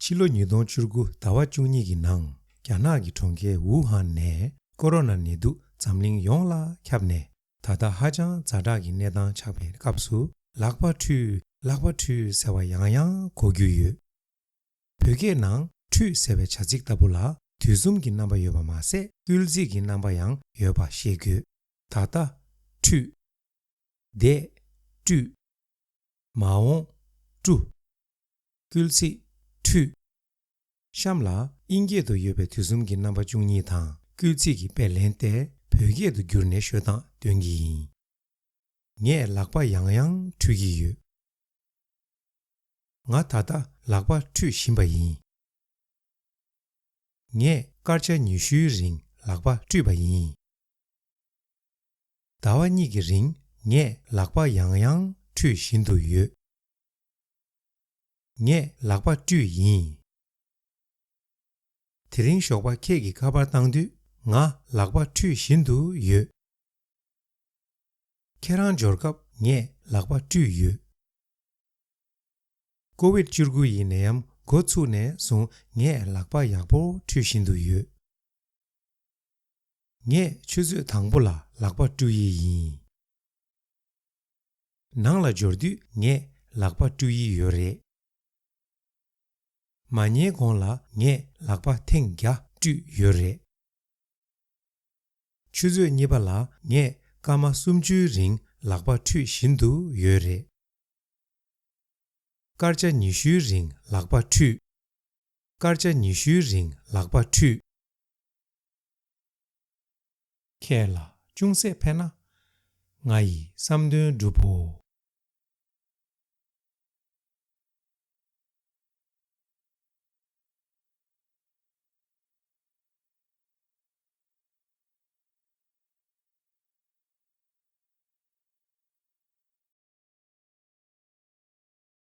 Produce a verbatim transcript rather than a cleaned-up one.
ཕྱི་ལོ་ཉིས་སྟོང་བཅུ་དགུ་ཟླ་བ་བཅུ་གཉིས་ཀྱི་ནང་རྒྱ་ནག་གི་གྲོང་ཁྱེར་ཝུ་ཧན་ནས་ཀོ་རོ་ན་ནད་དུག་འཛམ་གླིང་ཡོངས་ལ་ཁྱབ་ནས། ད་ལྟ་ཧ་ཅང་ཛ་དྲག་གི་གནས་སྟངས་ཆགས་པའི་སྐབས་སུ། ལག་པ་འཁྲུས། ལག་པ་འཁྲུས་ཟེར་བ་ཡང་ཡང་གོ་རྒྱུ་ཡོད། བོད་སྐད་ནང་འཁྲུས་ཟེར་བའི་བྱ་ཚིག་ལྟ་བུ་ལ་དུས་གསུམ་གྱི་རྣམ་པ་ཡོད་པ་མ་ཟད། སྐུལ་ཚིག་གི་རྣམ་པ་ཡང་ཡོད་པ་ཤེས་དགོས། ད་ལྟ་འཁྲུས། འདས་བཀྲུས། མ་འོངས་བཀྲུ། སྐུལ་ཚིག་འཁྲུས། གཤམ་ལ་དབྱིན་སྐད་དུ་ཡོད་པའི་དུས་གསུམ་གྱི་རྣམ་པ་བཅུ་གཉིས་དང་སྐུལ་ཚིག་གི་དཔེ་ལེན་ཏེ། བོད་སྐད་དུ་བསྒྱུར་ནས་ཤོད་སྟངས་སྟོན་གྱི་ཡིན། ངས་ལག་པ་ཡང་ཡང་འཁྲུ་གི་ཡོད། ང་ད་ལྟ་ལག་པ་འཁྲུ་བཞིན་པ་ཡིན། ངས་སྐར་ཆ་ཉི་ཤུའི་རིང་ལག་པ་བཀྲུས་པ་ཡིན། ཟླ་བ་གཉིས་ཀྱི་རིང་ངས་ལག་པ་ཡང་ཡང་འཁྲུ་བཞིན་དུ་ཡོད། ངས་ལག་པ་བཀྲུས་ཡིན། དེ་རིང་ཞོགས་པ་ཁྱེད་ཀྱིས་ཁ་པར་བཏང་དུས། ང་ལག་པ་འཁྲུ་བཞིན་དུ་ཡོད། ཁྱེད་རང་འབྱོར་སྐབས་ངས་ལག་པ་བཀྲུས་ཡོད། ཀོ་ཝིཌ་བཅུ་དགུ་ཡི་ནད་ཡམས་འགོ་ཚུགས་ནས་བཟུང་ངས་ལག་པ་ཡག་པོ་འཁྲུ་བཞིན་དུ་ཡོད། ངས་ཆུ་ཚོད་དང་པོ་ལ་ལག་པ་བཀྲུ་ཡི་ཡིན། ནང་ལ་འབྱོར་དུས་ངས་ལག་པ་བཀྲུ་ཡི་ཡོད་རེད། མ་ཉལ་གོང་ལ་ངས་ལག་པ་ཐེངས་བརྒྱ་བཀྲུས་ཡོད་རེད། ཆུ་ཚོད་གཉིས་པ་ལ་ངས་སྐར་མ་སུམ་ཅུའི་རིང་ལག་པ་འཁྲུ་བཞིན་དུ་ཡོད་རེད། སྐར་ཆ་ཉི་ཤུའི་རིང་ལག་པ་འཁྲུས། སྐར་ཆ་ཉི་ཤུའི་རིང་ལག་པ་འཁྲུས། ཁྱེད་ལ་ཅུང་ཟད་ཕན་ན། ང་ཡི་བསམ་དོན་འགྲུབ་བོ།